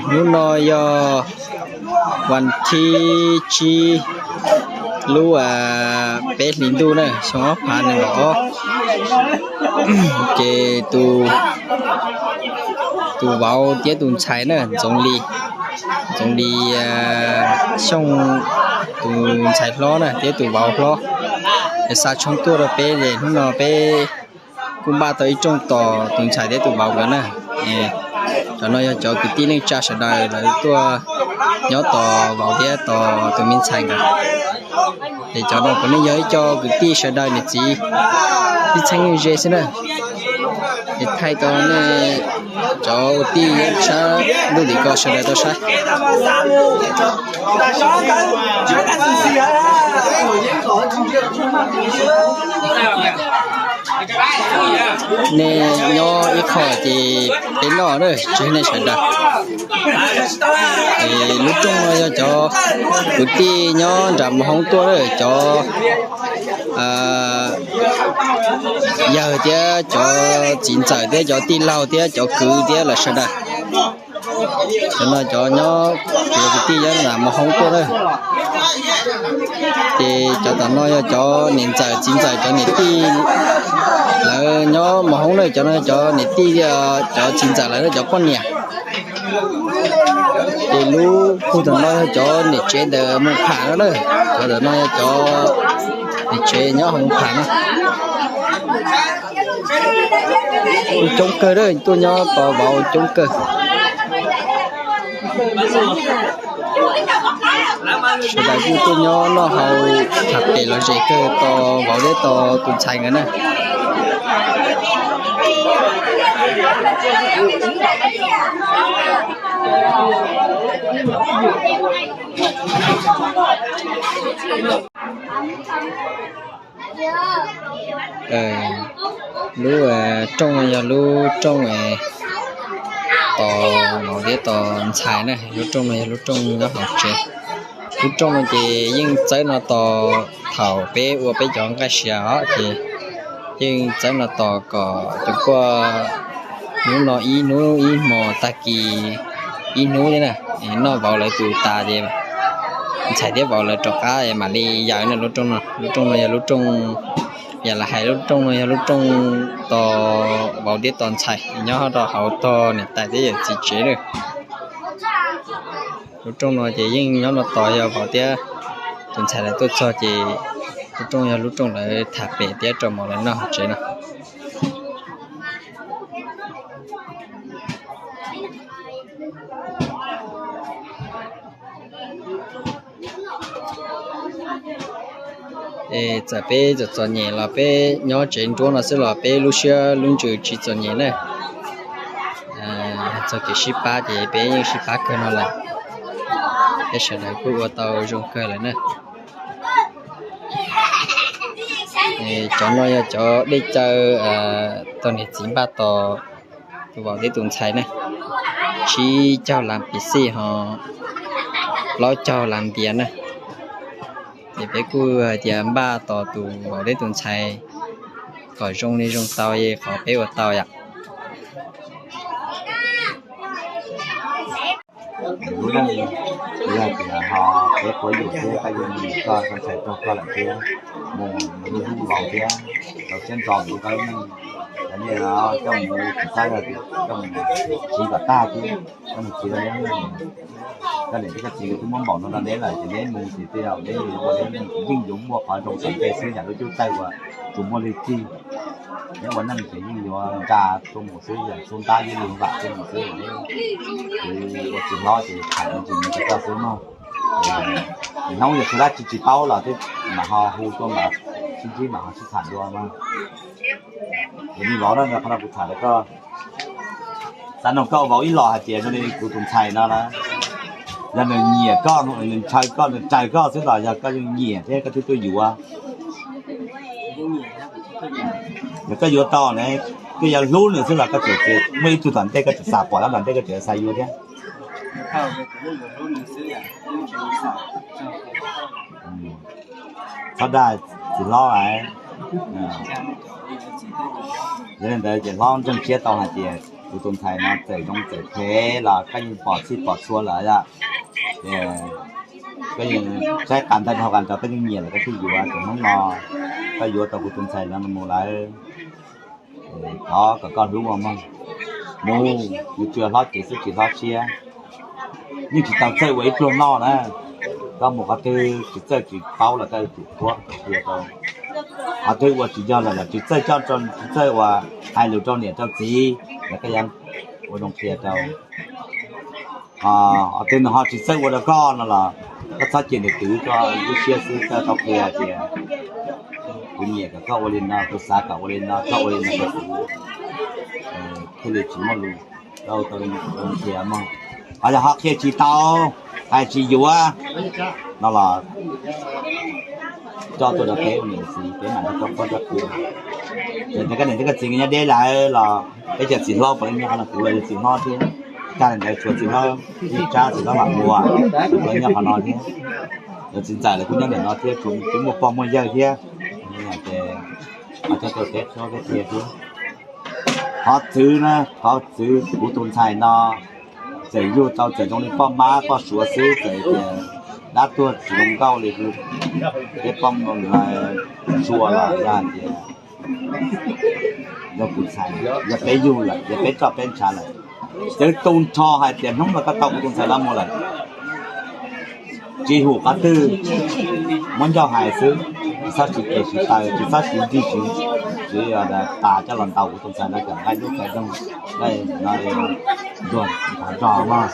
Hnub no yog vas thib tsib lub peb hlis ntuj na, xyoo ob phav nees nkaum ob. Ces tus vauv thiab tus ntxhais na, Ntxoov Lis, Ntxoov Lis Xyooj, tus ntxhais hlob na thiab tus vauv hlob, es xa tshoob tuaj rau peb es hnub no peb kuj npaj tau ib rooj tos tus ntxhais thiab tus vauv nkawd na. Cov no yog cov kwv tij neej tsa sawv daws lawv tuaj nyob tos vauv thiab tos tus me ntxhais nkawd. Ces cov no puav leej yog ib co kwv tij sawv daws niam txiv ib txheeb ze xwb na. Es thaij tau nej cov ua tij sab ntuj tim ko sawv daws tau saib. Nej nyob ib qho ces peb noj na, tsis nej sawv daws. Lub rooj no yog cov kwv tij nyob nram Mos Hoob tuaj na, cov yawg thiab cov txiv ntxawm thiab cov tij laug thiab cov kwv thiab lawv sawv daws. Cov no cov nyob, cov kwv tij nyob nram Mos Hoob tuaj na. Ces cov tom no yog cov niam ntxawm txiv ntxawm cov niam tij lawv nyob Mos Hoob na, cov no cov niam tij, cov txiv ntxawm lawv cov poj niam. Ces lub puag tom no yog cov niam tsev ntawm Moos Pham no na, cov tom no yog cov niam tsev nyob Moos Pham no. Coob kawg, tuaj nyob tos vauv coob kawg. Sawv daws kuj tuaj nyob noj haus tham pem los zes kawg tos vauv thiab tos tus ntxhais nkawd na. Lub rooj no yog lub rooj tos vauv thiab tos ntxhais na, lub rooj no yog lub rooj nyob hauv tsev. Lub rooj no ces yeej txawb no tos thaum peb ua peb cov nqaij sia os, ces yeej txawb no tos kom cov kuaj hnub no ib hnub ib hmos tag kis ib hnub thiab na, noj vauv lawv tus tas ces ntxhais thiab vauv lawv rov qab mam li yaws na lub rooj no. Lub rooj no yog lub rooj, yam li hais lub rooj no yog lub rooj tos vauv thiab tos ntxhais nyob rau hauv tog niam tais thiab yawm txiv tsev lawm. Lub rooj no ces yeej nyob no tos yog vauv thiab tus ntxhais lawv tuaj txog ces lub rooj yog lub rooj lawv tham pem thiab rau mov lawv noj hauv tsev no. Es txawm peb txom txom nyem los peb nyob tsev nruab no xwb los peb lub siab lub ntsws tsis txom nyem na. Txog kev sib pab ces peb yeej sib pab kawg no lawm. Peb sawv daws kuj ua tau zoo kawg lawm na. Cov no yog cov dej cawv tau niam txiv npaj tos tus vauv thiab tus ntxhais na. Tsib caug las pis xij ho plaub caug las npias na. Ces peb kuj hais tias npaj tos tus vauv thiab tus ntxhais kom zoo li zoo tau qhov peb ua tau yom. Lub neej yog tias ho peb quav yus thiab koj yeej nyiam koj, koj ntxhais raug koj lawm thiab, mus mus hlub hlub vauv thiab, rau siab ntso mus koj lub neej. Cov nej coj mus tsis txhob, coj mus tsiv kom tag thiab, coj mus tsiv rau neb. Koj niam thiab koj txiv twb muab npaum no rau neb lawm ces neb mus ces tej zaum neb yuav ua neb yeej yuav muaj qhov zoo tom ntej xwb yam lub cub tawj uas tsuas muaj lwg tig. Neb ua neej ces yeej yuav nra tuaj mus xwb, yam xub ntab yuav lwg vam tuaj mus xwb. Ces ua txiv hlob ces tham me ntsis me ntsis koj xwb mog. Hnub yog sawv dab tsis tsis paub los twb mam ho hu tuaj mas sib ntsib mam ho sib tham dua mog. Ces me vauv na, qhov no kuv tham rau koj, xav nug koj vauv ib los hais tias zoo li kuv tus ntxhais no na, yog nws nyiam koj, nws ntshaw koj, nws raws koj xwb los yog koj yeej nyiam thiab koj twb tuaj yuav? Yog koj yuav tau ne, koj yuav hlub nws xwb los koj tseem muaj ib tug tom ntej koj tseem xav pom, tom ntej koj tseem xav yuav thiab? Txhob dag txiv hlob lawm. Yog li ntawd ces hlob ntseeg siab tau hais tias Kuv tus ntxhais no txawm zoo txawm phem los koj yeej pom txhij pom txhua lawm. Koj yeej saib qas ntawv dhau qas nrov koj yeej nyiam lawm koj thiaj yuav. Txog hnub no koj yuav tau kuv tus ntxhais no mus lawm, thov kom koj hlub mog. Mus, yuav tsum hlob cev xwb tsis hlob siab. Yeej tsis tau txawj ua ib pluag noj na. Koj mus qhov twg tsis txawj tsis paub los koj yuav tsum qhuab qhia rau. Qhov twg ua tsis yog lawm los tsis txawj coj, tsis txawj ua, hais lus rau niam rau txiv los koj yuav ua zoo qhia rau. Qhov twg nws ho tsis txawj ua rau koj no los koj txhob cia nws twv koj lub siab xwb, koj tau qhia tias kuv nyiam kom koj ua li no, kuv xav kom ua li no, koj ua li no rau kuv, thiaj li tsis muaj lus, koj tau qhia mog. Ho yog ho qhia tsis tau, hais tsis yuav no los coj tuaj rau peb ua niam txiv peb mam li tau qhuab qhia. Yog tias koj niam thiab koj txiv nkawd nyob deb lawm los peb cov txiv hlob puav leej nyob qhov no, kuv los yog txiv hlob thiab. Tag li ntawd tshuav txiv hlob Tsab, txiv hlob Vam Muas, lawv nyob qhov no thiab. Yog txiv ntxawm lawv kuj nyob ntawm no thiab, tshuav kuv muaj pog muaj yawg thiab. Ces ho coj tuaj peb qhuab peb qhia thiab. Qhov txwv na, qhov txwv kuv tus ntxhais no txawm yug tau txawm zoo li poj mab poj suav xwb, txawm tias dab tuag tsis zoo nkauj li peb poj suav los yog tias yog kuv ntxhais, yog peb yug lawm, yog peb roj peb ntsha lawm. Txwv tu nrho hais tias hnub no koj tau kuv tus ntxhais no mus lawm, tsis hum qhov twg, muab ncauj hais xwb, tsis txhob siv tes siv taw, tsis txhob siv nrig siv, tsis tas coj los ntaus kuv tus ntxhais no kom nqaij dub nqaij doog, nqaij no ntuag nrog mog.